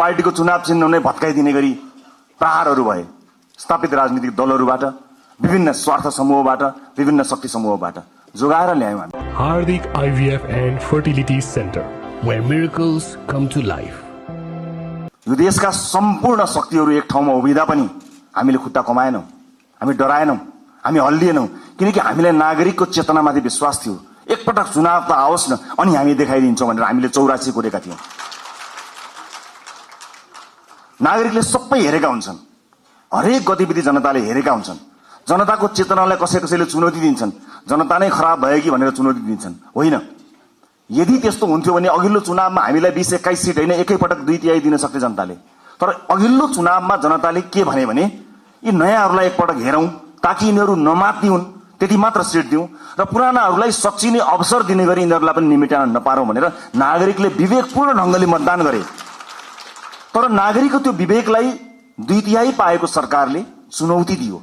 पार्टीको चुनाव चिन्ह नै भत्काइदिने गरी प्रहारहरू भए स्थापित राजनीतिक दलहरूबाट, विभिन्न स्वार्थ समूहबाट, विभिन्न शक्ति समूहबाट जोगाएर ल्यायौँ हामी। Hardik IVF and Fertility Center, where miracles come to life. यो देशका सम्पूर्ण शक्तिहरू एक ठाउँमा उभिँदा पनि हामीले खुट्टा कमाएनौँ, हामी डराएनौँ, हामी हल्लिएनौँ, किनकि हामीलाई नागरिकको चेतनामाथि विश्वास थियो। एकपटक चुनाव त आओस् न अनि हामी देखाइदिन्छौँ भनेर हामीले 84 कोरेका थियौँ। नागरिकले सबै हेरेका हुन्छन्, हरेक गतिविधि जनताले हेरेका हुन्छन्। जनताको चेतनालाई कसैले चुनौती दिन्छन्, जनता नै खराब भयो कि भनेर चुनौती दिन्छन्। होइन, यदि त्यस्तो हुन्थ्यो भने अघिल्लो चुनावमा हामीलाई 20-21 सिट होइन, एकैपटक 2/3 दिन सक्ने जनताले। तर अघिल्लो चुनावमा जनताले के भने यी नयाँहरूलाई एकपटक हेरौँ ताकि यिनीहरू नमात्दिउन्, त्यति मात्र सिट दिउँ र पुरानाहरूलाई सच्चिने अवसर दिने गरी यिनीहरूलाई पनि निमेटान नपारौँ भनेर नागरिकले विवेकपूर्ण ढङ्गले मतदान गरे। तर नागरिकको त्यो विवेकलाई 2/3 पाएको सरकारले चुनौती दियो।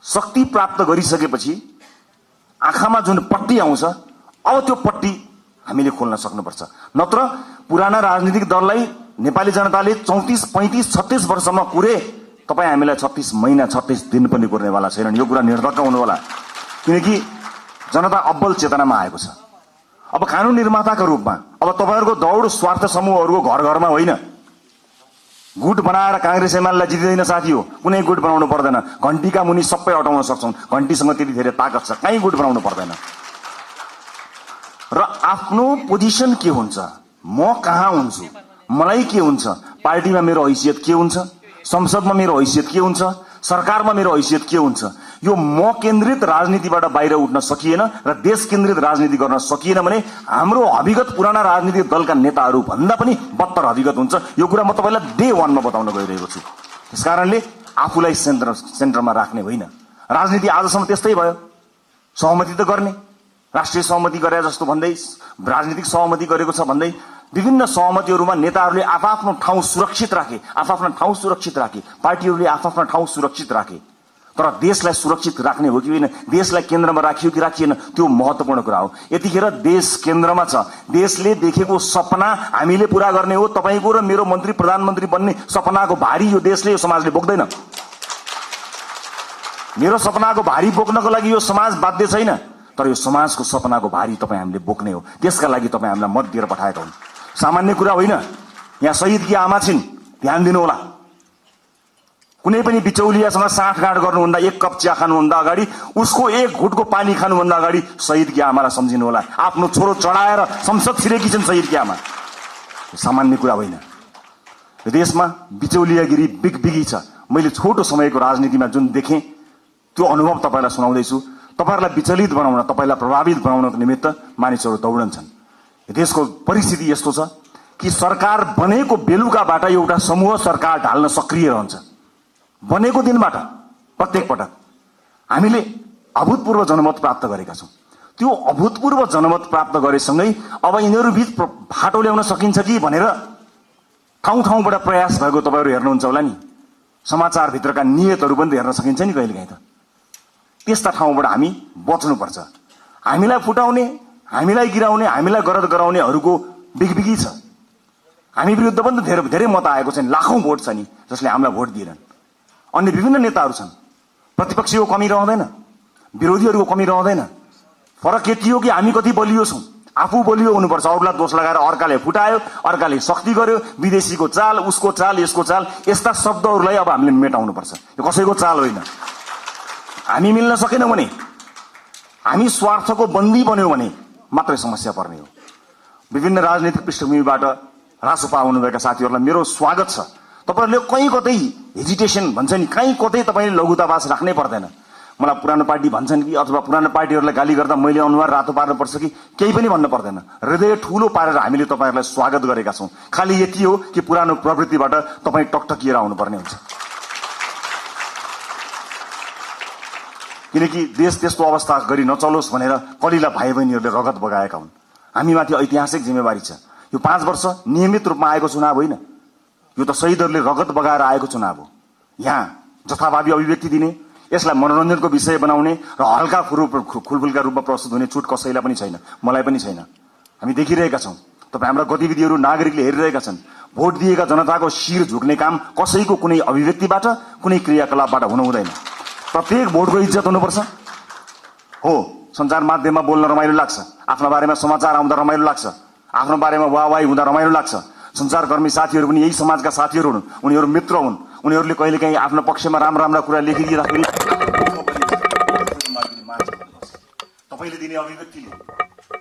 शक्ति प्राप्त गरिसकेपछि आँखामा जुन पट्टी आउँछ, अब त्यो पट्टी हामीले खोल्न सक्नुपर्छ। नत्र पुराना राजनीतिक दललाई नेपाली जनताले 34, 35, 36 वर्षमा कुरे, तपाईँ हामीलाई 36 महिना 36 दिन पनि कुर्नेवाला छैनन्। यो कुरा निर्धक्क हुनु होला, किनकि जनता अब्बल चेतनामा आएको छ। अब कानून निर्माताको रूपमा अब तपाईँहरूको दौड स्वार्थ समूहहरूको घर घरमा होइन। गुट बनाएर कांग्रेस एमालेलाई जितिँदैन साथी हो, कुनै गुट बनाउनु पर्दैन। घण्टीका मुनि सबै अटाउन सक्छौँ, घण्टीसँग त्यति धेरै ताकत छ, कहीँ गुट बनाउनु पर्दैन। र आफ्नो पोजिसन के हुन्छ, म कहाँ हुन्छु, मलाई के हुन्छ, पार्टीमा मेरो हैसियत के हुन्छ, संसदमा मेरो हैसियत के हुन्छ, सरकारमा मेरो हैसियत के हुन्छ, यो म केन्द्रित राजनीतिबाट बाहिर उठ्न सकिएन र देश केन्द्रित राजनीति गर्न सकिएन भने हाम्रो अभिगत पुराना राजनीतिक दलका नेताहरू भन्दा पनि बत्तर अभिगत हुन्छ। यो कुरा म तपाईलाई डे 1 मा बताउन गइरहेको छु। त्यसकारणले आफूलाई सेन्टरमा राख्ने होइन। राजनीति आजसम्म त्यस्तै भयो, सहमति त गर्ने, राष्ट्रिय सहमति गरे जस्तो भन्दै, राजनीतिक सहमति गरेको छ भन्दै विभिन्न सहमतिहरूमा नेताहरूले आफ्नो ठाउँ सुरक्षित राखे, पार्टीहरूले आफ्नो ठाउँ सुरक्षित राखे। तर देशलाई सुरक्षित राख्ने हो कि होइन, देशलाई केन्द्रमा राखियो कि राखिएन, त्यो महत्त्वपूर्ण कुरा हो। यतिखेर देश केन्द्रमा छ, देशले देखेको सपना हामीले पूरा गर्ने हो। तपाईको र मेरो मन्त्री प्रधानमन्त्री बन्ने सपनाको भारी यो देशले, यो समाजले बोक्दैन। मेरो सपनाको भारी बोक्नको लागि यो समाज बाध्य छैन, तर यो समाजको सपनाको भारी तपाईँ हामीले बोक्ने हो। त्यसका लागि तपाईँ हामीलाई मत दिएर पठाएका हुन्। सामान्य कुरा होइन। यहाँ शहीदकी आमा छिन्, ध्यान दिनु होला। कुनै पनि बिचौलियासँग साँठगाँठ गर्नुभन्दा, एक कप चिया खानुभन्दा अगाडि, उसको एक घुटको पानी खानुभन्दा अगाडि शहीदकी आमालाई सम्झिनु होला। आफ्नो छोरो चढाएर संसद छिरेकी छन् शहीदकी आमा, सामान्य कुरा होइन। यो देशमा बिचौलियागिरी बिगबिगी छ। मैले छोटो समयको राजनीतिमा जुन देखेँ त्यो अनुभव तपाईलाई सुनाउँदैछु। तपाईहरुलाई विचलित बनाउन, तपाईलाई प्रभावित बनाउनको निमित्त मानिसहरू दौडन्छन्। देशको परिस्थिति यस्तो छ कि सरकार बनेको बेलुकाबाट एउटा समूह सरकार ढाल्न सक्रिय रहन्छ। बनेको दिनबाट प्रत्येक पटक हामीले अभूतपूर्व जनमत प्राप्त गरेका छौं। त्यो अभूतपूर्व जनमत प्राप्त गरेसँगै अब यिनीहरू बीच फाटो ल्याउन सकिन्छ कि भनेर ठाउँ ठाउँबाट प्रयास भएको तपाईहरु हेर्नुहुन्छ होला नि। समाचार भित्रका नियतहरू पनि हेर्न सकिन्छ नि कहिलेकाहीँ त। त्यस्ता ठाउँबाट हामी बच्नुपर्छ। हामीलाई फुटाउने, हामीलाई गिराउने, हामीलाई गरद गराउनेहरूको बिगबिगी छ। हामी विरुद्ध पनि धेरै मत आएको छ नि, लाखौं भोट छ नि जसले हामीलाई भोट दिएनन्। अन्य विभिन्न नेताहरू छन्। प्रतिपक्षीको कमी रहँदैन, विरोधीहरूको कमी रहँदैन। फरक यति हो कि हामी कति बलियो छौं। आफू बलियो हुनुपर्छ, अरूलाई दोष लगाएर अर्काले फुटायो, अर्काले शक्ति गर्यो, विदेशीको चाल, उसको चाल, यसको चाल, यस्ता शब्दहरूलाई अब हामीले मेटाउनु पर्छ। यो कसैको चाल होइन। हामी मिल्न सकेनौं भने, हामी स्वार्थको बन्दी बन्यौं भने मात्रै समस्या पर्ने हो। विभिन्न राजनीतिक पृष्ठभूमिबाट रासोपा आउनुभएका साथीहरूलाई मेरो स्वागत छ। तपाईहरुले कहीँ कतै हेजिटेसन भन्छ नि, कहीँ कतै तपाईले लघुतावास राख्नै पर्दैन। मलाई पुरानो पार्टी भन्छन् कि अथवा पुरानो पार्टीहरूलाई गाली गर्दा मैले अनुहार रातो पार्नुपर्छ कि केही पनि भन्न पर्दैन। हृदय ठूलो पारेर हामीले तपाईहरुलाई स्वागत गरेका छौं। खाली यति हो कि पुरानो प्रवृत्तिबाट तपाई टकटकिएर आउनुपर्ने हुन्छ। किनकि देश त्यस्तो अवस्था गरी नचलोस् भनेर कलिला भाइ बहिनीहरूले रगत बगाएका हुन्। हामीमाथि ऐतिहासिक जिम्मेवारी छ। यो 5 वर्ष नियमित रूपमा आएको चुनाव होइन, यो त शहीदहरूले रगत बगाएर आएको चुनाव हो। यहाँ जथाभावी अभिव्यक्ति दिने, यसलाई मनोरञ्जनको विषय बनाउने र हल्का खुलफुलका रूपमा प्रस्तुत हुने छुट कसैलाई पनि छैन, मलाई पनि छैन। हामी देखिरहेका छौं तपाईँ हाम्रा गतिविधिहरू नागरिकले हेरिरहेका छन्। भोट दिएका जनताको शिर झुक्ने काम कसैको कुनै अभिव्यक्तिबाट कुनै क्रियाकलापबाट हुनु हुँदैन। प्रत्येक भोटको इज्जत हुनुपर्छ। हो, सञ्चार माध्यममा बोल्न रमाइलो लाग्छ, आफ्नो बारेमा समाचार आउँदा रमाइलो लाग्छ, आफ्नो बारेमा वाहवाही हुँदा रमाइलो लाग्छ। सञ्चारकर्मी साथीहरू पनि यही समाजका साथीहरू हुन्, उनीहरू मित्र हुन्। उनीहरूले कहिलेकाहीँ आफ्नो पक्षमा राम्रा राम्रा कुरा लेखिदिँदाखेरि तपाईँले दिने अभिव्यक्तिले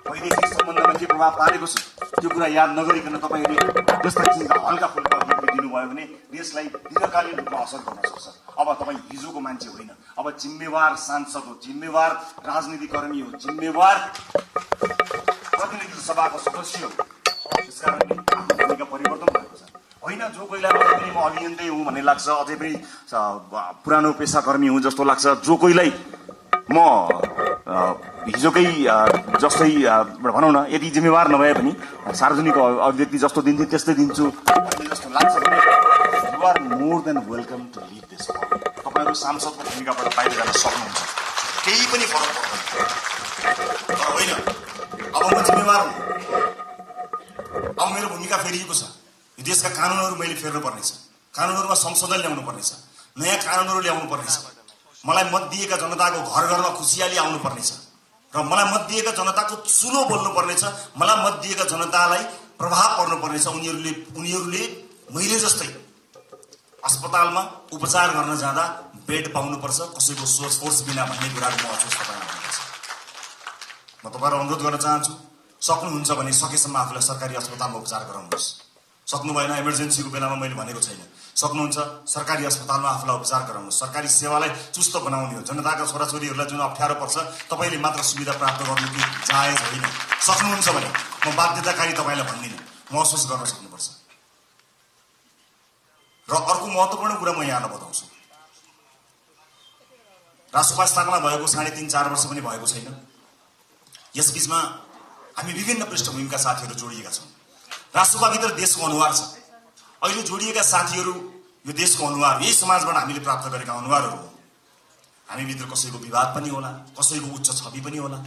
वैदेशिक सम्बन्धमा के प्रभाव पारेको छ त्यो कुरा याद नगरिकन तपाईँले त्यस्ता किसिमका हल्का फुल्का अभिव्यक्ति दिनुभयो भने देशलाई दीर्घकालीन रूपमा असर गर्न सक्छ। अब तपाईँ हिजोको मान्छे होइन, अब जिम्मेवार सांसद हो, जिम्मेवार राजनीतिकर्मी हो, जिम्मेवार प्रतिनिधि सभाको सदस्य हो। त्यसकारण आफ्नो भूमिका परिवर्तन भएको छ। होइन जो कोहीलाई अझै पनि म अभियन्ता हुँ भन्ने लाग्छ, अझै पनि पुरानो पेसाकर्मी हुँ जस्तो लाग्छ, जो कोहीलाई म हिजोकै जस्तै भनौँ न यदि जिम्मेवार नभए पनि सार्वजनिक अभिव्यक्ति जस्तो दिन्थे त्यस्तै दिन्छु जस्तो लाग्छ भने you are more than welcome to leave this firm. तपाईँहरू सांसदको भूमिकाबाट बाहिर जान सक्नुहुन्छ, केही पनि फरक पर्दैन। तर होइन, अब म जिम्मेवार हुँ, अब मेरो भूमिका फेरिएको छ। यो देशका कानुनहरू मैले फेर्नु पर्नेछ, कानुनहरूमा संशोधन ल्याउनु पर्नेछ, नयाँ कानुनहरू ल्याउनु पर्नेछ। मलाई मत दिएका जनताको घर घरमा खुसियाली आउनु पर्नेछ र मलाई मत दिएका जनताको चुलो बोल्नु पर्नेछ। मलाई मत दिएका जनतालाई प्रभाव पर्नु पर्नेछ। उनीहरूले मैले जस्तै अस्पतालमा उपचार गर्न जाँदा बेड पाउनुपर्छ, कसैको सोर्स बिना भन्ने कुराको महसुस तपाईँलाई हुनुपर्छ। म तपाईँलाई अनुरोध गर्न चाहन्छु, सक्नुहुन्छ भने सकेसम्म आफूलाई सरकारी अस्पतालमा उपचार गराउनुहोस्। सक्नु भएन, इमर्जेन्सीको बेलामा मैले भनेको छैन, सक्नुहुन्छ सरकारी अस्पतालमा आफूलाई उपचार गराउनुहोस्। सरकारी सेवालाई चुस्त बनाउने हो। जनताका छोराछोरीहरूलाई जुन अप्ठ्यारो पर्छ तपाईँले मात्र सुविधा प्राप्त गर्नु कि जायज होइन। सक्नुहुन्छ भने म बाध्यताकारी तपाईँलाई भन्दिनँ, महसुस गर्न सक्नुपर्छ। र अर्को महत्त्वपूर्ण कुरा म यहाँलाई बताउँछु, रासोपा स्थापना भएको 3.5-4 वर्ष पनि भएको छैन। यसबीचमा हामी विभिन्न पृष्ठभूमिका साथीहरू जोडिएका छौँ। रासोपाभित्र देशको अनुहार छ। अहिले जोडिएका साथीहरू यो देशको अनुहार, यही समाजबाट हामीले प्राप्त गरेका अनुहारहरू हो। हामीभित्र कसैको विवाद पनि होला, कसैको उच्च छवि पनि होला,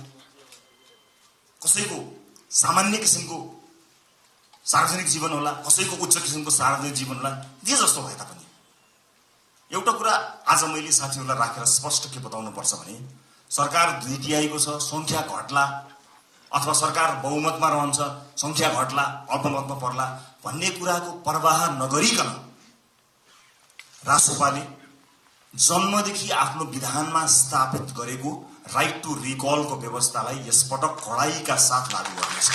कसैको सामान्य किसिमको सार्वजनिक जीवन होला, कसैको उच्च किसिमको सार्वजनिक जीवन होला। जे जस्तो भए तापनि एउटा कुरा आज मैले साथीहरूलाई राखेर स्पष्ट के बताउनु पर्छ भने सरकार 2/3 छ, संख्या घट्ला अथवा सरकार बहुमतमा रहन्छ, संख्या घट्ला अल्पमतमा पर्ला भन्ने कुराको परवाह नगरिकन रासोपाले जन्मदेखि आफ्नो विधानमा स्थापित गरेको राइट टु रिकलको व्यवस्थालाई यसपटक कडाइका साथ लागू गर्नेछ।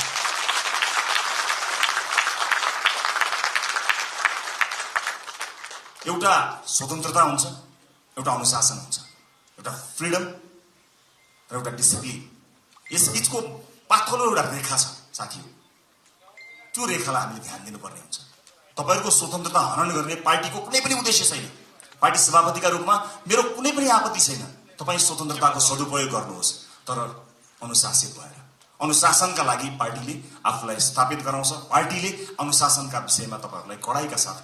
एउटा स्वतन्त्रता हुन्छ, एउटा अनुशासन हुन्छ, एउटा फ्रिडम र एउटा डिसिप्लिन। यस बीचको पातलो एउटा रेखा छ साथीहरू, त्यो रेखालाई हामीले ध्यान दिनुपर्ने हुन्छ। तपाईँहरूको स्वतन्त्रता हनन गर्ने पार्टीको कुनै पनि उद्देश्य छैन। पार्टी सभापतिका रूपमा मेरो कुनै पनि आपत्ति छैन, तपाईँ स्वतन्त्रताको सदुपयोग गर्नुहोस्, तर अनुशासित भएर। अनुशासनका लागि पार्टीले आफूलाई स्थापित गराउँछ। पार्टीले अनुशासनका विषयमा तपाईँहरूलाई कडाइका साथ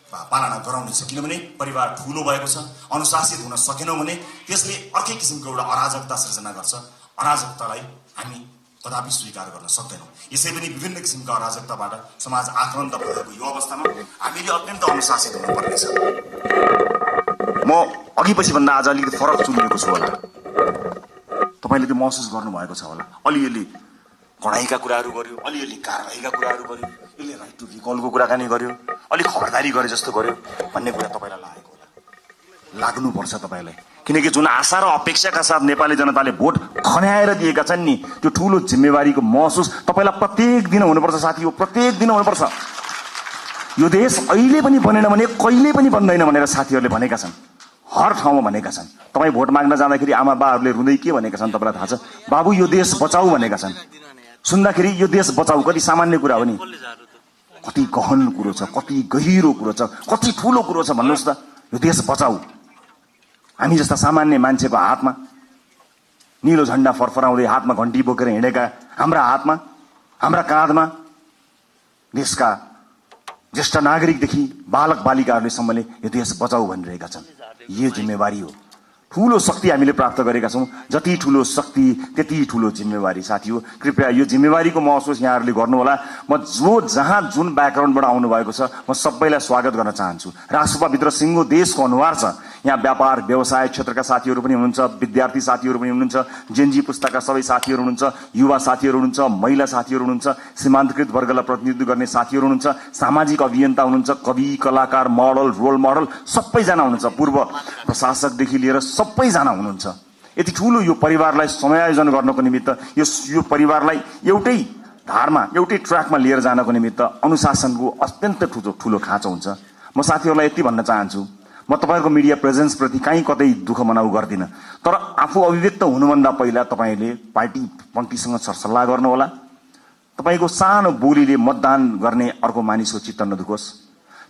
पालना गराउनेछ। किनभने परिवार ठुलो भएको छ, अनुशासित हुन सकेनौँ भने त्यसले अर्कै किसिमको एउटा अराजकता सृजना गर्छ। अराजकतालाई हामी कदापि स्वीकार गर्न सक्दैनौँ। यसै पनि विभिन्न किसिमका अराजकताबाट समाज आक्रान्त भएको यो अवस्थामा हामीले अत्यन्त अनुशासित हुनुपर्नेछ। म अघि पछि भन्दा आज अलिकति फरक चुनिएको छु होला, तपाईँले त्यो महसुस गर्नुभएको छ होला। अलिअलि कडाइका कुराहरू गर्यो, अलिअलि कारवाहीका कुराहरू गर्यो, यसले राइट टु रिकलको कुराकानी गर्यो, अलिक खबरदारी गरे जस्तो गर्यो भन्ने कुरा तपाईँलाई लागेको होला। लाग्नुपर्छ तपाईँलाई, किनकि जुन आशा र अपेक्षाका साथ नेपाली जनताले भोट खन्याएर दिएका छन् नि, त्यो ठुलो जिम्मेवारीको महसुस तपाईँलाई प्रत्येक दिन हुनुपर्छ साथी हो, प्रत्येक दिन हुनुपर्छ। यो देश अहिले पनि बनेन भने कहिले पनि बन्दैन भनेर साथीहरूले भनेका छन्, हर ठाउँमा भनेका छन्। तपाईँ भोट माग्न जाँदाखेरि आमा बाहरूले रुँदै के भनेका छन् तपाईँलाई थाहा छ? बाबु यो देश बचाऊ भनेका छन्। सुन्दाखेरि यो देश बचाऊ कति सामान्य कुरा हो नि, कति गहन कुरो छ, कति गहिरो कुरो छ, कति ठुलो कुरो छ भन्नुहोस् त। यो देश बचाऊ हामी जस्ता सामान्य मान्छेको हातमा, नीलो झण्डा फरफराउँदै हातमा घन्टी बोकेर हिँडेका हाम्रा हातमा, हाम्रा काँधमा देशका ज्येष्ठ नागरिकदेखि बालक बालिकाहरूले सम्मले यो देश बचाऊ भनिरहेका छन्। यो जिम्मेवारी हो, ठूलो शक्ति हामीले प्राप्त गरेका छौं। जति ठूलो शक्ति त्यति ठूलो जिम्मेवारी साथी हो। कृपया यो जिम्मेवारीको महसुस यहाँहरूले गर्नुहोला। म जहाँ जुन ब्याकग्राउन्डबाट आउनु भएको छ म सबैलाई स्वागत गर्न चाहन्छु। राष्ट्रसभा भित्र सिङ्गो देशको अनुहार छ। यहाँ व्यापार व्यवसाय क्षेत्रका साथीहरू पनि हुनुहुन्छ, विद्यार्थी साथीहरू पनि हुनुहुन्छ, जेनजी पुस्ताका सबै साथीहरू हुनुहुन्छ, युवा साथीहरू हुनुहुन्छ, महिला साथीहरू हुनुहुन्छ, सीमान्तकृत वर्गलाई प्रतिनिधित्व गर्ने साथीहरू हुनुहुन्छ, सामाजिक अभियन्ता हुनुहुन्छ, कवि कलाकार मोडल रोल मोडल सबैजना हुनुहुन्छ, पूर्व प्रशासकदेखि लिएर सबैजना हुनुहुन्छ। यति ठूलो यो परिवारलाई समायोजन गर्नको निमित्त यो परिवारलाई एउटै धारमा एउटै ट्र्याकमा लिएर जानको निमित्त अनुशासनको अत्यन्त ठूलो खाँचो हुन्छ। म साथीहरूलाई यति भन्न चाहन्छु, म तपाईहरुको मिडिया प्रेजेन्स प्रति कहीँ कतै दुःख मनाउ गर्दिन, तर आफू अभिव्यक्त हुनुभन्दा पहिला तपाईले पार्टी पङ्क्तिसँग सरसल्लाह गर्नुहोला। तपाईको सानो बोलीले मतदान गर्ने अर्को मानिसको चित्त नदुखोस्।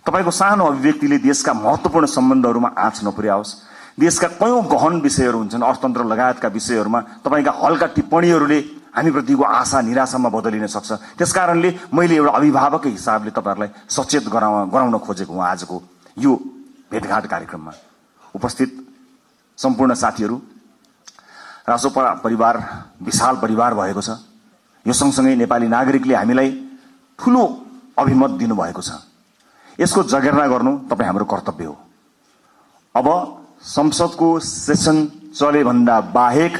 तपाईको सानो अभिव्यक्तिले देशका महत्त्वपूर्ण सम्बन्धहरूमा आँच नपुर्याओस्। देशका कयौं गहन विषयहरू हुन्छन्, अर्थतन्त्र लगायतका विषयहरूमा तपाईका हल्का टिप्पणीहरूले हामीप्रतिको आशा निराशामा बदलिन सक्छ। त्यसकारणले मैले एउटा अभिभावककै हिसाबले तपाईहरुलाई सचेत गराउन खोजेको हुँ। आजको यो भेटघाट कार्यक्रममा उपस्थित सम्पूर्ण साथीहरू, राष्ट्रसभा परिवार विशाल परिवार भएको छ। यो सँगसँगै नेपाली नागरिकले हामीलाई ठूलो अभिमत दिनुभएको छ। यसको जगेर्ना गर्नु तपाईँ हाम्रो कर्तव्य हो। अब संसदको सेसन चले भन्दा बाहेक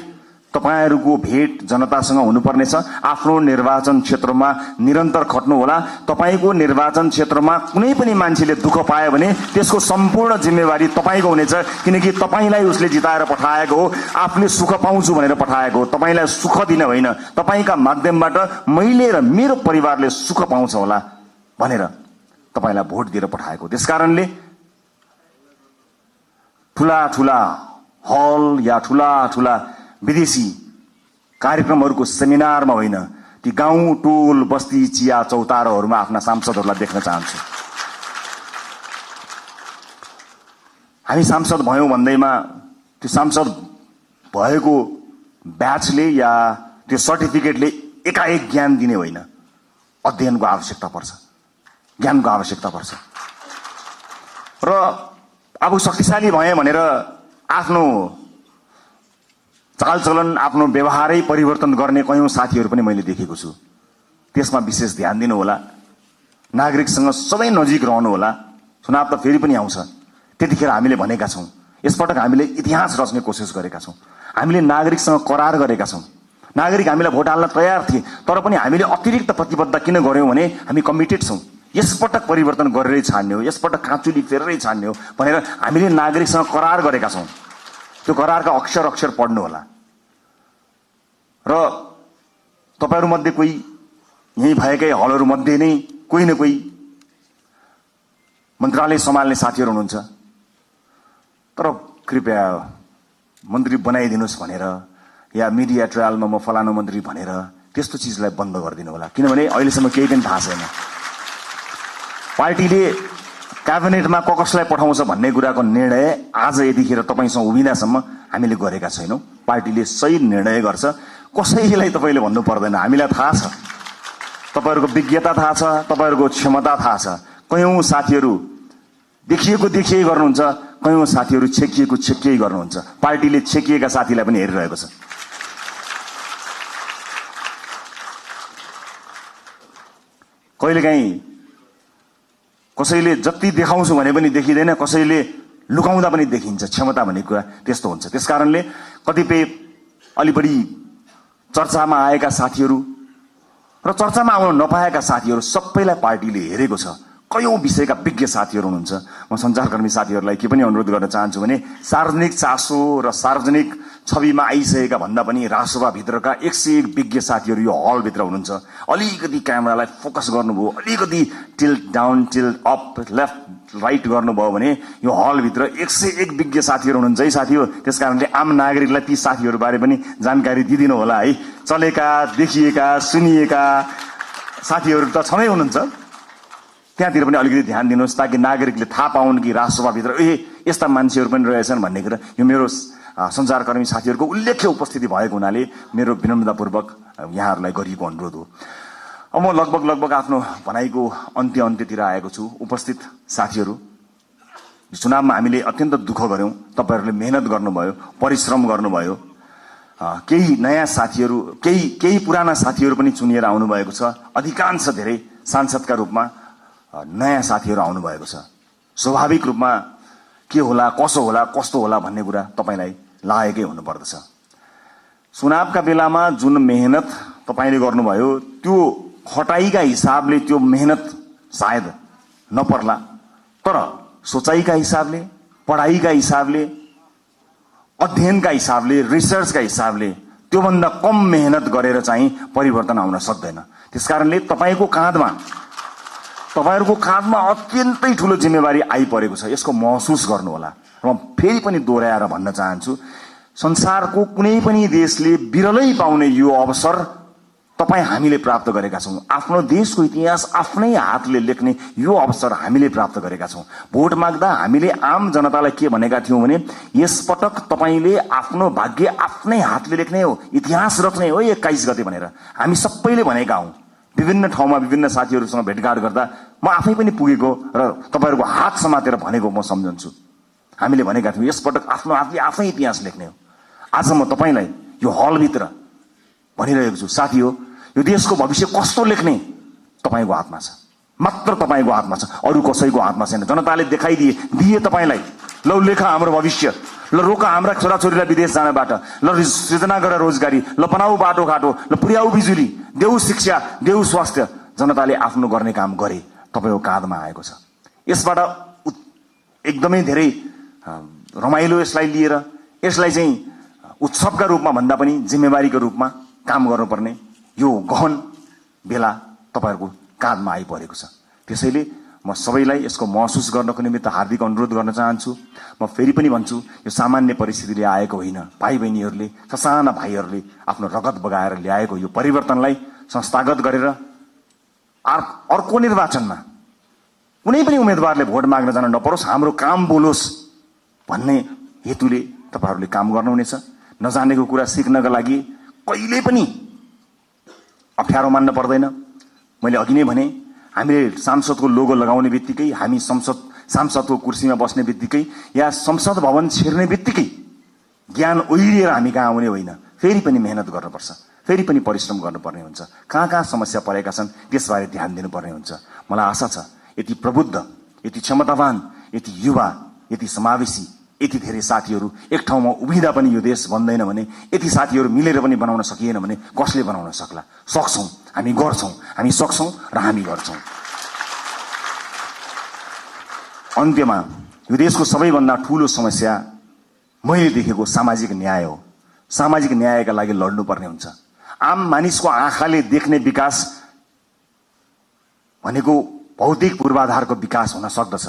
तपाईहरुको भेट जनतासँग हुनुपर्नेछ। आफ्नो निर्वाचन क्षेत्रमा निरन्तर खट्नुहोला। तपाईको निर्वाचन क्षेत्रमा कुनै पनि मान्छेले दुःख पायो भने त्यसको सम्पूर्ण जिम्मेवारी तपाईको हुनेछ, किनकि तपाईलाई उसले जिताएर पठाएको हो, आफूले सुख पाउँछु भनेर पठाएको हो। तपाईलाई सुख दिन होइन, तपाईका माध्यमबाट मैले र मेरो परिवारले सुख पाउँछ होला भनेर तपाईलाई भोट दिएर पठाएको। त्यसकारणले ठूला ठूला हल या ठूला ठूला विदेशी कार्यक्रमहरूको सेमिनारमा होइन, ती गाउँ टोल बस्ती चिया चौतारोहरूमा आफ्ना सांसदहरूलाई देख्न चाहन्छु। हामी सांसद भयौं भन्दैमा त्यो सांसद भएको ब्याचले या त्यो सर्टिफिकेटले एकाएक ज्ञान दिने होइन। अध्ययनको आवश्यकता पर्छ, ज्ञानको आवश्यकता पर्छ। र अब शक्तिशाली भए भनेर आफ्नो चालचलन आफ्नो व्यवहारै परिवर्तन गर्ने कयौं साथीहरू पनि मैले देखेको छु। त्यसमा विशेष ध्यान दिनु होला। नागरिकसँग सबै नजिक रहनु होला। चुनाव त फेरि पनि आउँछ, त्यतिखेर हामीले भनेका छौं, यसपटक हामीले इतिहास रच्ने कोसिस गरेका छौं। हामीले नागरिकसँग करार गरेका छौं। नागरिक हामीलाई भोट हाल्न तयार थिए, तर पनि हामीले अतिरिक्त प्रतिबद्धता किन गर्यौं भने हामी कमिटेड छौं। यसपटक परिवर्तन गरेरै छाड्ने हो, यसपटक काँचुली फेरेरै छाड्ने हो भनेर हामीले नागरिकसँग करार गरेका छौं। त्यो करारका अक्षर अक्षर पढ्नु होला। र तपाईहरु मध्ये कोही यही भएकै हलहरु मध्ये नै कोही न कोही मन्त्रालय सम्हाल्ने साथीहरु हुनुहुन्छ, तर कृपया मन्त्री बनाइदिनुस् भनेर या मिडिया ट्रायलमा म फलानु मन्त्री भनेर त्यस्तो चीजलाई बन्द गरिदिनु होला। किनभने अहिलेसम्म केही पनि थाहा छैन। पार्टीले क्याबिनेटमा कसलाई पठाउँछ भन्ने कुराको निर्णय आज यतिखेर तपाईसँग उभिँदासम्म हामीले गरेका छैनौं। पार्टीले सही निर्णय गर्छ, कसैलाई तपाईले भन्नु पर्दैन। हामीलाई थाहा छ, तपाईहरुको विज्ञता थाहा छ, तपाईहरुको क्षमता थाहा छ। कयौं साथीहरु देखिए गर्नुहुन्छ, कयौं साथीहरु छेकिए गर्नुहुन्छ। पार्टीले छेकिएका साथीलाई पनि हेरिरहेको छ। कहिलेकाहीँ कसैले जति देखाउँछु भने पनि देखिँदैन, कसैले लुकाउँदा पनि देखिन्छ। क्षमता भन्ने कुरा त्यस्तो हुन्छ। त्यसकारणले कतिपय अलि बढी चर्चामा आएका साथीहरू र चर्चामा आउन नपाएका साथीहरू सबैलाई पार्टीले हेरेको छ। कयौं विषयका विज्ञ साथीहरू हुनुहुन्छ। म सञ्चारकर्मी साथीहरूलाई के पनि अनुरोध गर्न चाहन्छु भने सार्वजनिक चासो र सार्वजनिक छविमा आइसकेका भन्दा पनि राष्ट्रसभा भित्रका 101 विज्ञ साथीहरू यो हल भित्र हुनुहुन्छ। अलिकति क्यामेरालाई फोकस गर्नुभयो, अलिकति tilt down tilt up left right गर्नुभयो भने यो हल भित्र 101 विज्ञ साथीहरू हुनुहुन्छ है साथी हो। त्यसकारणले आम नागरिकलाई ती साथीहरू बारे पनि जानकारी दिदिनु होला है। चलेका, देखिएका, सुनिएका साथीहरू त छँदै हुनुहुन्छ, त्यहाँतिर पनि अलिकति ध्यान दिनुहोस्, ताकि नागरिकले थाहा पाउन् कि राष्ट्रसभा भित्र यस्ता मान्छेहरू पनि रहेछन् भन्ने कुरा। यो मेरो सञ्चारकर्मी साथीहरूको उल्लेख्य उपस्थिति भएको हुनाले मेरो विनम्रतापूर्वक यहाँहरूलाई गरिएको अनुरोध हो। अब म लगभग आफ्नो भनाइको अन्त्यतिर आएको छु। उपस्थित साथीहरू, चुनावमा हामीले अत्यन्त दुःख गर्यौं, तपाईहरुले मेहनत गर्नुभयो, परिश्रम गर्नुभयो। केही नयाँ साथीहरु, केही पुराना साथीहरु पनि चुनिएर आउनु भएको छ। अधिकांश धेरै सांसदका रूपमा नयाँ साथीहरु आउनु भएको छ। स्वाभाविक रूपमा के होला, कसो होला, कस्तो होला भन्ने कुरा तपाईलाई लागेकै हुनुपर्दछ। चुनावका बेलामा जुन मेहनत तपाईले गर्नुभयो त्यो खटाइका हिसाबले त्यो मेहनत सायद नपर्ला, तर सोचाइका हिसाबले, पढाइका हिसाबले, अध्ययनका हिसाबले, रिसर्चका हिसाबले त्योभन्दा कम मेहनत गरेर चाहिँ परिवर्तन आउन सक्दैन। त्यसकारणले तपाईको काँधमा अत्यन्तै ठूलो जिम्मेवारी आइपरेको छ। यसको महसुस गर्नु होला। र म फेरि पनि दोहोर्याएर भन्न चाहन्छु, संसारको कुनै पनि देशले बिरलै पाउने यो अवसर हामीले प्राप्त गरेका छौं। आफ्नो देशको इतिहास आफ्नै हातले लेख्ने यो अवसर हामीले प्राप्त गरेका छौं। भोट माग्दा हामीले आम जनतालाई के भनेका थियौं भने यसपटक तपाईले आफ्नो भाग्य आफ्नै हातले लेख्ने हो, इतिहास रच्ने हो 21 गते भनेर हामी सबैले भनेका हौं। विभिन्न ठाउँमा विभिन्न साथीहरुसँग भेटघाट गर्दा म आफै पनि पुगेको र तपाईहरुको हात समातेर भनेको म सम्झन्छु। हामीले भनेका थियौं यसपटक आफ्नो हातले आफै इतिहास लेख्ने हो। आज म तपाईलाई यो हलभित्र भनिरहेको छु, साथी हो, यो देशको भविष्य कस्तो लेख्ने तपाईको हातमा छ, मात्र तपाईको हातमा छ, अरु कसैको हातमा छैन। जनताले दिए तपाईलाई, ल लेख हाम्रो भविष्य, ल रोक हाम्रा छोराछोरीलाई विदेश जानबाट, ल सृजना गर रोजगारी, ल बनाऊ बाटोघाटो, ल पुर्याऊ बिजुली, देऊ शिक्षा, देऊ स्वास्थ्य। जनताले आफ्नो गर्ने काम गरे, तपाईको काँधमा आएको छ। यसबाट एकदमै धेरै रमाइलो यसलाई लिएर, यसलाई चाहिँ उत्सवका रूपमा भन्दा पनि जिम्मेवारीको रूपमा काम गर्नुपर्ने यो गहन बेला तपाईहरुको काँधमा आइपरेको छ। त्यसैले म सबैलाई यसको महसुस गर्नको निमित्त हार्दिक अनुरोध गर्न चाहन्छु। म फेरि पनि भन्छु, यो सामान्य परिस्थितिले आएको होइन। भाइ बहिनीहरुले, ससाना भाइहरुले आफ्नो रगत बगाएर ल्याएको यो परिवर्तनलाई संस्थागत गरेर अर्को निर्वाचनमा कुनै पनि उम्मेदवारले भोट माग्न जान नपरोस्, हाम्रो काम बोलोस् भन्ने हेतुले तपाईहरुले काम गर्नुहुनेछ। नजानेको कुरा सिक्नका लागि कहिले पनि अप्ठ्यारो मान्न पर्दैन। मैले अघि नै भने, हामीले सांसदको लोगो लगाउने बित्तिकै, हामी सांसदको कुर्सीमा बस्ने बित्तिकै या संसद भवन छिर्ने बित्तिकै ज्ञान ओइरिएर हामी कहाँ आउने होइन। फेरि पनि मेहनत गर्नुपर्छ, फेरि पनि परिश्रम गर्नुपर्ने हुन्छ। कहाँ समस्या परेका छन् त्यसबारे ध्यान दिनुपर्ने हुन्छ। मलाई आशा छ यति प्रबुद्ध, यति क्षमतावान, यति युवा, यति समावेशी, यति धेरै साथीहरु एक ठाउँमा उभिँदा पनि यो देश बन्दैन भने, यति साथीहरु मिलेर पनि बनाउन सकिएन भने कसले बनाउन सक्ला? सक्छौं, हामी गर्छौं, हामी सक्छौं र हामी गर्छौं। अन्त्यमा यो देशको सबैभन्दा ठूलो समस्या मैले देखेको सामाजिक न्याय हो। सामाजिक न्यायका लागि लड्नुपर्ने हुन्छ। आम मानिसको आँखाले देख्ने विकास भनेको भौतिक पूर्वाधारको विकास हुन सक्दछ।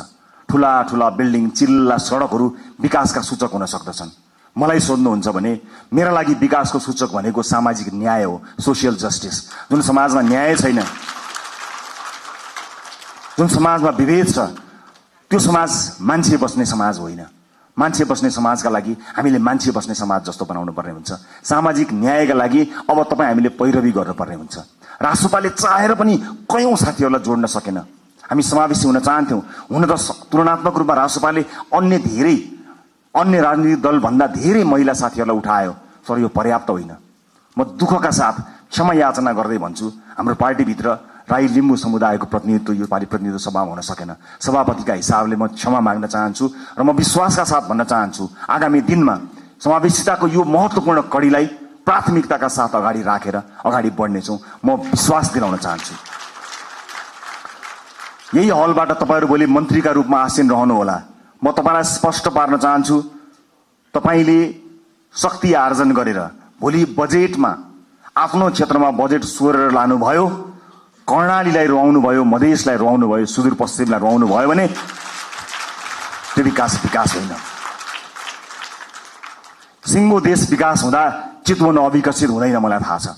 ठूला ठूला बिल्डिङ, चिल्ला सडकहरू विकासका सूचक हुन सक्दछन्। मलाई सोध्नुहुन्छ भने मेरा लागि विकासको सूचक भनेको सामाजिक न्याय हो, सोशल जस्टिस। जुन समाजमा न्याय छैन, जुन समाजमा विभेद छ, त्यो समाज मान्छे बस्ने समाज होइन। मान्छे बस्ने समाजका लागि हामीले मान्छे बस्ने समाज जस्तो बनाउनु पर्ने हुन्छ। सामाजिक न्यायका लागि अब हामीले पैरवी गर्नुपर्ने हुन्छ। राष्ट्रपाले चाहेर पनि कयौं साथीहरूलाई जोड्न सकेन। हामी समावेशी हुन चाहन्थ्यौं। हुन त तुलनात्मक रूपमा राष्ट्रपाले अन्य राजनीतिक दल भन्दा धेरै महिला साथीहरूलाई उठायो, तर यो पर्याप्त होइन। म दुःखका साथ क्षमा याचना गर्दै भन्छु, हाम्रो पार्टीभित्र राई लिम्बू समुदायको प्रतिनिधित्व यो पालि प्रतिनिधित्व सभामा हुन सकेन। सभापतिका हिसाबले म क्षमा माग्न चाहन्छु र म विश्वासका साथ भन्न चाहन्छु, आगामी दिनमा समावेशिताको यो महत्वपूर्ण कડીलाई प्राथमिकताका साथ अगाडि राखेर अगाडि बढ्नेछौं। म विश्वास दिलाउन चाहन्छु। यही हलबाट तपाईहरु भोलि मन्त्रीका रूपमा आसीन रहनुहोला। म तपाईलाई स्पष्ट पार्न चाहन्छु, तपाईले शक्ति आर्जन गरेर भोलि बजेटमा आफ्नो क्षेत्रमा बजेट सोरेर लानुभयो, कर्णालीलाई रुवाउनु भयो, मधेसलाई रुवाउनु भयो, सुदूरपश्चिमलाई रुवाउनु भयो भने त्यो विकास होइन। सिङ्गो देश विकास हुँदा चितवन अविकसित हुँदैन, मलाई थाहा छ।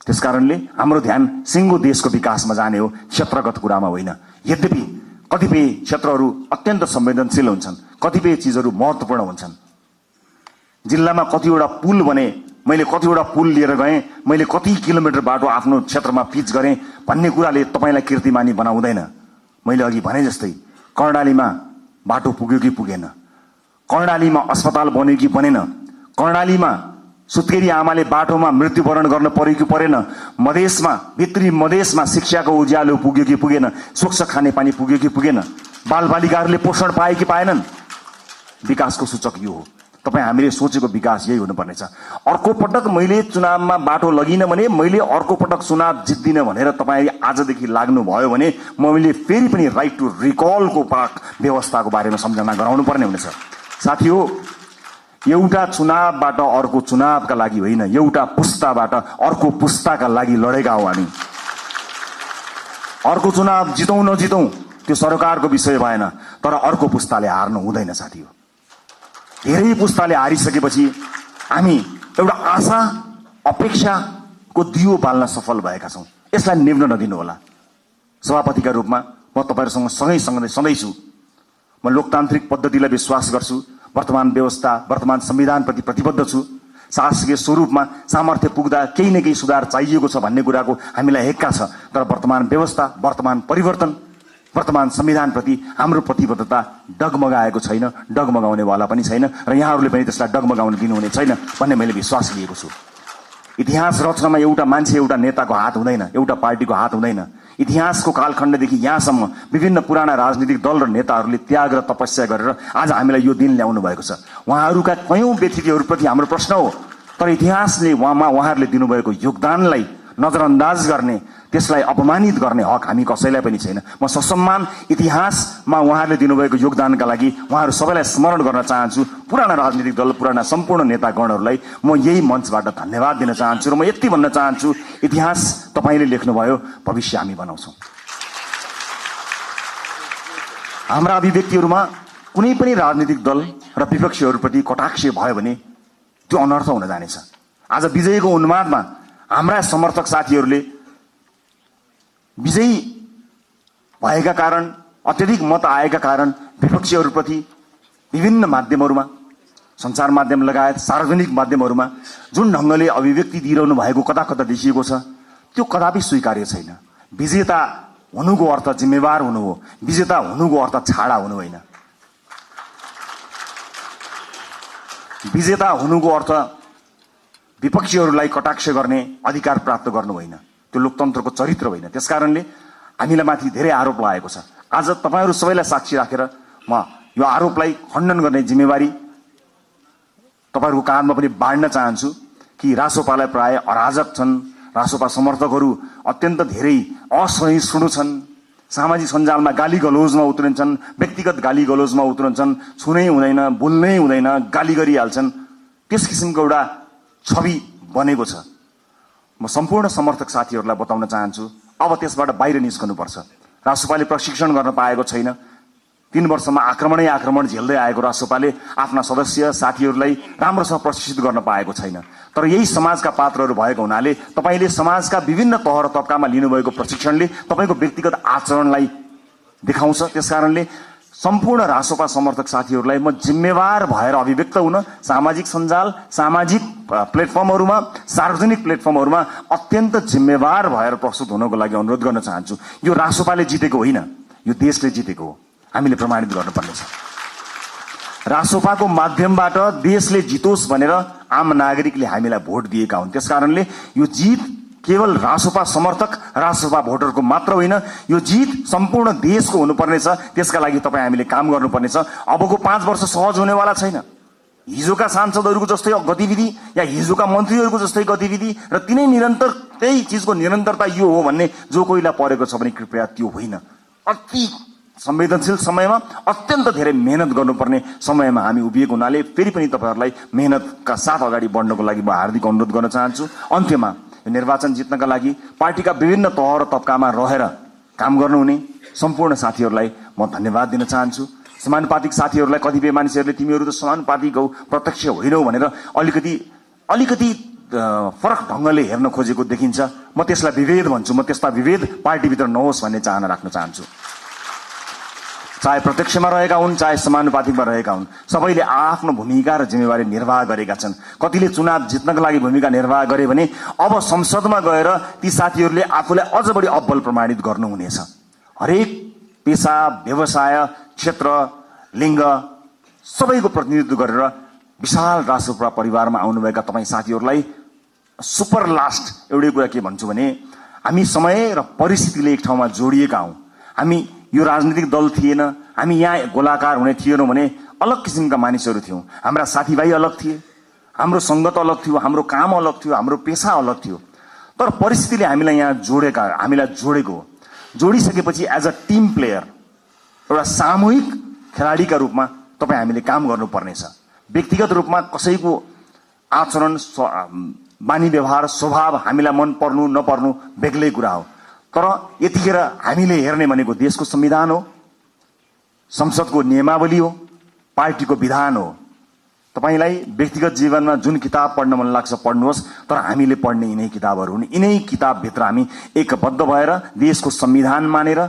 त्यसकारणले हाम्रो ध्यान सिङ्गो देशको विकासमा जाने हो, क्षेत्रगत कुरामा होइन। यद्यपि कतिपय क्षेत्रहरू अत्यन्त संवेदनशील हुन्छन्, कतिपय चीजहरू महत्वपूर्ण हुन्छन्। जिल्लामा कतिवटा पुल बने, मैले कतिवटा पुल लिएर गएँ, मैले कति किलोमिटर बाटो आफ्नो क्षेत्रमा पिच गरेँ भन्ने कुराले तपाईलाई कीर्तिमानी बनाउँदैन। मैले अघि भने जस्तै कर्णालीमा बाटो पुग्यो कि पुगेन, कर्णालीमा अस्पताल बन्यो कि बनेन, कर्णालीमा सुत्केरी आमाले बाटोमा मृत्युवरण गर्न पर्यो कि परेन, मधेसमा भित्री मधेसमा शिक्षाको उज्यालो पुग्यो कि पुगेन, स्वच्छ खानेपानी पुग्यो कि पुगेन, बालबालिकाहरूले पोषण पाए कि पाएनन्। विकासको सूचक यो हो। तपाईँ हामीले सोचेको विकास यही हुनुपर्नेछ। अर्को पटक मैले चुनावमा बाटो लगिनँ भने, मैले अर्को पटक चुनाव जित्दिनँ भनेर तपाईँ आजदेखि लाग्नुभयो भने मैले फेरि पनि राइट टु रिकलको व्यवस्थाको बारेमा सम्झना गराउनु पर्ने हुनेछ। साथी हो, एउटा चुनावबाट अर्को चुनावका लागि होइन, एउटा पुस्ताबाट अर्को पुस्ताका लागि लडेका हौ हामी। अर्को चुनाव जितौँ नजितौँ त्यो सरकारको विषय भएन, तर अर्को पुस्ताले हार्नु हुँदैन साथी हो। धेरै पुस्ताले हारिसकेपछि हामी एउटा आशा अपेक्षाको दियो बाल्न सफल भएका छौँ। यसलाई निभ्न नदिनु होला। सभापतिका रूपमा म तपाईँहरूसँग सँगै सधैँ छु। म लोकतान्त्रिक पद्धतिलाई विश्वास गर्छु। वर्तमान व्यवस्था, वर्तमान संविधानप्रति प्रतिबद्ध छु। शासकीय स्वरूपमा सामर्थ्य पुग्दा केही न केही सुधार चाहिएको छ भन्ने कुराको हामीलाई हेक्का छ, तर वर्तमान व्यवस्था, वर्तमान परिवर्तन, वर्तमान संविधानप्रति हाम्रो प्रतिबद्धता डगमगाएको छैन, डगमगाउनेवाला पनि छैन र यहाँहरूले पनि त्यसलाई डगमगाउन दिनुहुने छैन भन्ने मैले विश्वास लिएको छु। इतिहास रचनामा एउटा मान्छे, एउटा नेताको हात हुँदैन, एउटा पार्टीको हात हुँदैन। इतिहासको कालखण्डदेखि यहाँसम्म विभिन्न पुराना राजनीतिक दल र नेताहरूले त्याग र तपस्या गरेर आज हामीलाई यो दिन ल्याउनु भएको छ। उहाँहरूका कयौं व्यतिथिहरूप्रति हाम्रो प्रश्न हो, तर इतिहासले उहाँहरूले दिनुभएको योगदानलाई नजरअन्दाज गर्ने, त्यसलाई अपमानित गर्ने हक हामी कसैलाई पनि छैन। म ससम्मान इतिहासमा उहाँहरूले दिनुभएको योगदानका लागि उहाँहरू सबैलाई स्मरण गर्न चाहन्छु। पुराना राजनीतिक दल, पुराना सम्पूर्ण नेतागणहरूलाई म यही मञ्चबाट धन्यवाद दिन चाहन्छु र म यति भन्न चाहन्छु, इतिहास तपाईँले लेख्नुभयो, भविष्य हामी बनाउँछौँ। हाम्रा अभिव्यक्तिहरूमा कुनै पनि राजनीतिक दल र विपक्षीहरूप्रति कटाक्ष भयो भने त्यो अनर्थ हुन जानेछ। आज विजयको उन्मादमा हाम्रा समर्थक साथीहरूले विजयी भएका कारण, अत्यधिक मत आएका कारण विपक्षीहरूप्रति विभिन्न माध्यमहरूमा, सञ्चार माध्यम लगायत सार्वजनिक माध्यमहरूमा जुन ढङ्गले अभिव्यक्ति दिइरहनु भएको कता कता देखिएको छ, त्यो कदापि स्वीकार्य छैन। विजेता हुनुको अर्थ जिम्मेवार हुनु हो, विजेता हुनुको अर्थ छाडा हुनु होइन। विजेता हुनुको अर्थ विपक्षीहरूलाई कटाक्ष गर्ने अधिकार प्राप्त गर्नु होइन, त्यो लोकतन्त्रको चरित्र होइन। त्यसकारणले हामीलाई माथि धेरै आरोप लागेको छ। आज तपाईहरू सबैलाई साक्षी राखेर म यो आरोपलाई खण्डन गर्ने जिम्मेवारी तपाईहरूको काँधमा पनि बाँड्न चाहन्छु कि रासोपालाई प्राय अराजक छन्, रासोपा समर्थकहरू अत्यन्त धेरै असहिष्णु छन्, सामाजिक सञ्जालमा गाली गलोजमा उत्रन्छन्, व्यक्तिगत गाली गलोजमा उत्रन्छन्, छुनै हुँदैन, बोल्नै हुँदैन, गाली गरिहाल्छन्। त्यस किसिमको एउटा छवि बनेको छ। म सम्पूर्ण समर्थक साथीहरूलाई बताउन चाहन्छु, अब त्यसबाट बाहिर निस्कनुपर्छ। रासोपाले प्रशिक्षण गर्न पाएको छैन। 3 वर्षमा आक्रमण झेल्दै आएको रासोपाले आफ्ना सदस्य साथीहरूलाई राम्रोसँग प्रशिक्षित गर्न पाएको छैन। तर यही समाजका पात्रहरू भएको हुनाले तपाईले समाजका विभिन्न तह र तबकामा लिनुभएको प्रशिक्षणले तपाईको व्यक्तिगत आचरणलाई देखाउँछ। त्यसकारणले सम्पूर्ण रासोपा समर्थक साथीहरूलाई म जिम्मेवार भएर अभिव्यक्त हुन सामाजिक सञ्जाल, सामाजिक प्लेटफर्महरूमा, सार्वजनिक प्लेटफर्महरूमा अत्यन्त जिम्मेवार भएर प्रस्तुत हुनको लागि अनुरोध गर्न चाहन्छु। यो रासोपाले जितेको होइन, यो देशले जितेको हो। हामीले प्रमाणित गर्नुपर्नेछ। रासोपाको माध्यमबाट देशले जितोस् भनेर आम नागरिकले हामीलाई भोट दिएका हुन्। त्यसकारणले यो जित केवल रासोपा समर्थक, रासोपा भोटरको मात्र होइन, यो जित सम्पूर्ण देशको हुनुपर्नेछ। त्यसका लागि तपाईँ हामीले काम गर्नुपर्नेछ। अबको 5 वर्ष सहज हुनेवाला छैन। हिजोका सांसदहरूको जस्तै गतिविधि या हिजोका मन्त्रीहरूको जस्तै गतिविधि र तिनै निरन्तर त्यही चिजको निरन्तरता यो हो भन्ने जो कोहीलाई परेको छ भने कृपया त्यो होइन। अति संवेदनशील समयमा अत्यन्त धेरै मेहनत गर्नुपर्ने समयमा हामी उभिएको हुनाले फेरि पनि तपाईहरूलाई मेहनतका साथ अगाडि बढ्नको लागि म हार्दिक अनुरोध गर्न चाहन्छु। अन्त्यमा निर्वाचन जित्नका लागि पार्टीका विभिन्न तह र तबकामा रहेर काम गर्नुहुने सम्पूर्ण साथीहरूलाई म धन्यवाद दिन चाहन्छु। समानुपातिक साथीहरूलाई कतिपय मानिसहरूले तिमीहरू त समानुपातिक हौ, प्रत्यक्ष होइनौ भनेर अलिकति फरक ढङ्गले हेर्न खोजेको देखिन्छ। म त्यसलाई विभेद भन्छु। म त्यस्ता विभेद पार्टीभित्र नहोस् भन्ने चाहना राख्न चाहन्छु। चाहे प्रत्यक्षमा रहेका हुन्, चाहे समानुपातिकमा रहेका हुन्, सबैले आफ्नो भूमिका र जिम्मेवारी निर्वाह गरेका छन्। कतिले चुनाव जित्नका लागि भूमिका निर्वाह गरे भने अब संसदमा गएर ती साथीहरूले आफूलाई अझ बढी अब्बल प्रमाणित गर्नुहुनेछ। हरेक पेशा, व्यवसाय क्षेत्र लिङ्ग सबैको प्रतिनिधित्व गरेर विशाल राष्ट्रपुरा परिवारमा आउनुभएका तपाईँ साथीहरूलाई सुपर लास्ट एउटै कुरा के भन्छु भने हामी समय र परिस्थितिले एक ठाउँमा जोडिएका हौं। हामी यो राजनीतिक दल थिएन, हामी यहाँ गोलाकार हुने थिएनौं भने अलग किसिमका मानिसहरू थियौं। हाम्रा साथीभाइ अलग थिए, हाम्रो संगत अलग थियो, हाम्रो काम अलग थियो, हाम्रो पेशा अलग थियो। तर परिस्थितिले हामीलाई यहाँ जोडेको हो। जोडिसकेपछि एज अ टिम प्लेयर एउटा सामूहिक खेलाडीका रूपमा तपाईँ हामीले काम गर्नुपर्नेछ। व्यक्तिगत रूपमा कसैको आचरण, बानी व्यवहार, स्वभाव हामीलाई मन पर्नु नपर्नु बेग्लै कुरा हो। तर यतिखेर हामीले हेर्ने भनेको देशको संविधान हो, संसदको नियमावली हो, पार्टीको विधान हो। तपाईलाई व्यक्तिगत जीवनमा जुन किताब पढ्न मन लाग्छ पढ्नुहोस्, तर हामीले पढ्ने यिनै किताबहरू हुन्। यिनै किताबभित्र हामी एकबद्ध भएर देशको संविधान मानेर,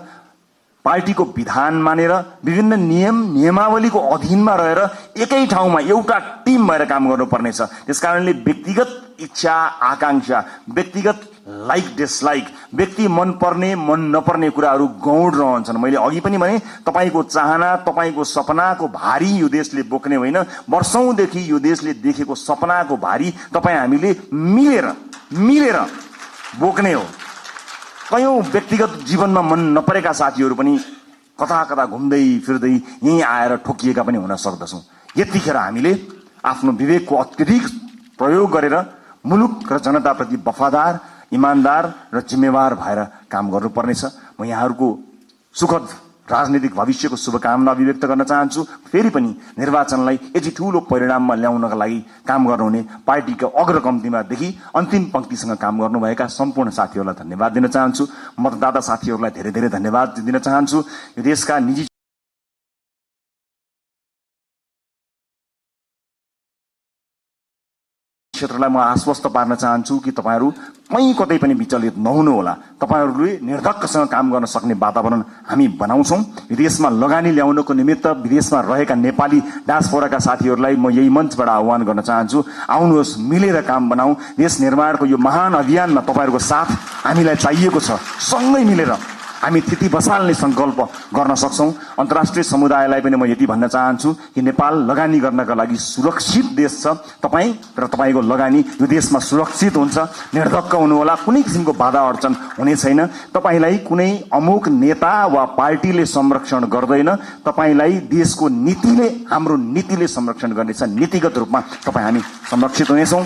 पार्टीको विधान मानेर, विभिन्न नियमावलीको अधीनमा रहेर एकै ठाउँमा एउटा टिम भएर काम गर्नुपर्नेछ। त्यसकारणले व्यक्तिगत इच्छा आकांक्षा, व्यक्तिगत लाइक डिसलाइक, व्यक्ति मन पर्ने मन नपर्ने कुराहरू गौण रहन्छन्। मैले अघि पनि भने तपाईको चाहना, तपाईको सपनाको भारी यो देशले बोक्ने होइन, वर्षौंदेखि यो देशले देखेको सपनाको भारी तपाईँ हामीले मिलेर बोक्ने हो। कयौं व्यक्तिगत जीवनमा मन नपरेका साथीहरू पनि कता कता घुम्दै फिर्दै यही आएर ठोकिएका पनि हुन सक्दछौं। यतिखेर हामीले आफ्नो विवेकको अत्यधिक प्रयोग गरेर मुलुक र जनताप्रति वफादार, इमानदार र जिम्मेवार भएर काम गर्नुपर्नेछ। म यहाँहरूको सुखद राजनीतिक भविष्यको शुभकामना अभिव्यक्त गर्न चाहन्छु। फेरि पनि निर्वाचनलाई यति ठूलो परिणाममा ल्याउनका लागि काम गर्नुहुने पार्टीका अग्रकम्तीमादेखि अन्तिम पंक्तिसँग काम गर्नुभएका सम्पूर्ण साथीहरूलाई धन्यवाद दिन चाहन्छु। मतदाता साथीहरूलाई धेरै धेरै धन्यवाद दिन चाहन्छु। यो देशका निजी क्षेत्रलाई म आश्वस्त पार्न चाहन्छु कि तपाईहरू कहीँ कतै पनि विचलित नहुनुहोला। तपाईहरूले निर्धक्कसँग काम गर्न सक्ने वातावरण हामी बनाउँछौं। विदेशमा लगानी ल्याउनको निमित्त विदेशमा रहेका नेपाली डायस्पोराका साथीहरूलाई म यही मञ्चबाट आह्वान गर्न चाहन्छु, आउनुहोस्, मिलेर काम बनाऊ। देश निर्माणको यो महान अभियानमा तपाईहरूको साथ हामीलाई चाहिएको छ। सँगै मिलेर हामी थिति बसाल्ने संकल्प गर्न सक्छौं। अन्तर्राष्ट्रिय समुदायलाई पनि म यति भन्न चाहन्छु कि नेपाल लगानी गर्नका लागि सुरक्षित देश छ। तपाईँ र तपाईको लगानी यो देशमा सुरक्षित हुन्छ। निर्धक्क हुनुहोला, कुनै किसिमको बाधा अडचन हुने छैन। तपाईलाई कुनै अमुक नेता वा पार्टीले संरक्षण गर्दैन, तपाईलाई देशको नीतिले, हाम्रो नीतिले संरक्षण गर्नेछ। नीतिगत रूपमा तपाईँ हामी संरक्षित हुनेछौं।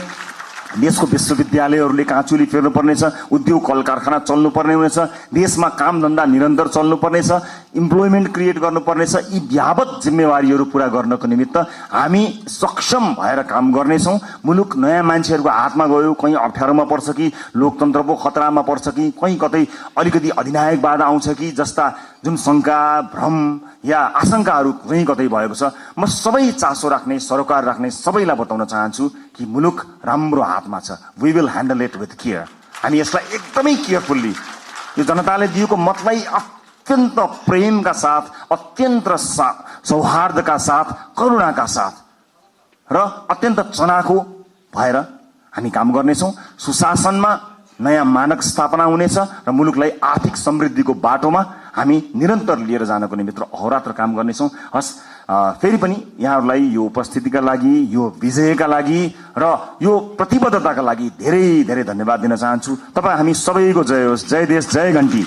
देशको विश्वविद्यालयहरूले काँचुली फेर्नुपर्नेछ, उद्योग कल कारखाना चल्नुपर्ने हुनेछ, देशमा कामधन्दा निरन्तर चल्नुपर्नेछ, इम्प्लोइमेन्ट क्रिएट गर्नुपर्नेछ। यी व्यापक जिम्मेवारीहरू पूरा गर्नको निमित्त हामी सक्षम भएर काम गर्नेछौं। मुलुक नयाँ मान्छेहरूको हातमा गयो, कहीँ अप्ठ्यारोमा पर्छ कि लोकतन्त्रको खतरामा पर्छ कि कहीँ कतै अलिकति अधिनायकवाद आउँछ कि जस्ता जुन शंका, भ्रम या आशंकाहरू कहीँ कतै भएको छ, म सबै चासो राख्ने, सरोकार राख्ने सबैलाई बताउन चाहन्छु कि मुलुक राम्रो हातमा छ। We will handle it with care. हामी यसलाई एकदमै केयरफुल्ली, यो जनताले दिएको मतलाई अत्यन्त प्रेमका साथ, अत्यन्त सौहार्दका साथ, करुणाका साथ र अत्यन्त चनाखो भएर हामी काम गर्नेछौं। सुशासनमा नयाँ मानक स्थापना हुनेछ र मुलुकलाई आर्थिक समृद्धिको बाटोमा हामी निरन्तर लिएर जानको निमित्त अहोरात्र काम गर्नेछौं। हस्, फेरि पनि यहाँहरूलाई यो उपस्थितिका लागि, यो विजयका लागि र यो प्रतिबद्धताका लागि धेरै धेरै धन्यवाद दिन चाहन्छु। तपाईँ हामी सबैको जय होस्। जय देश, जय घण्टी।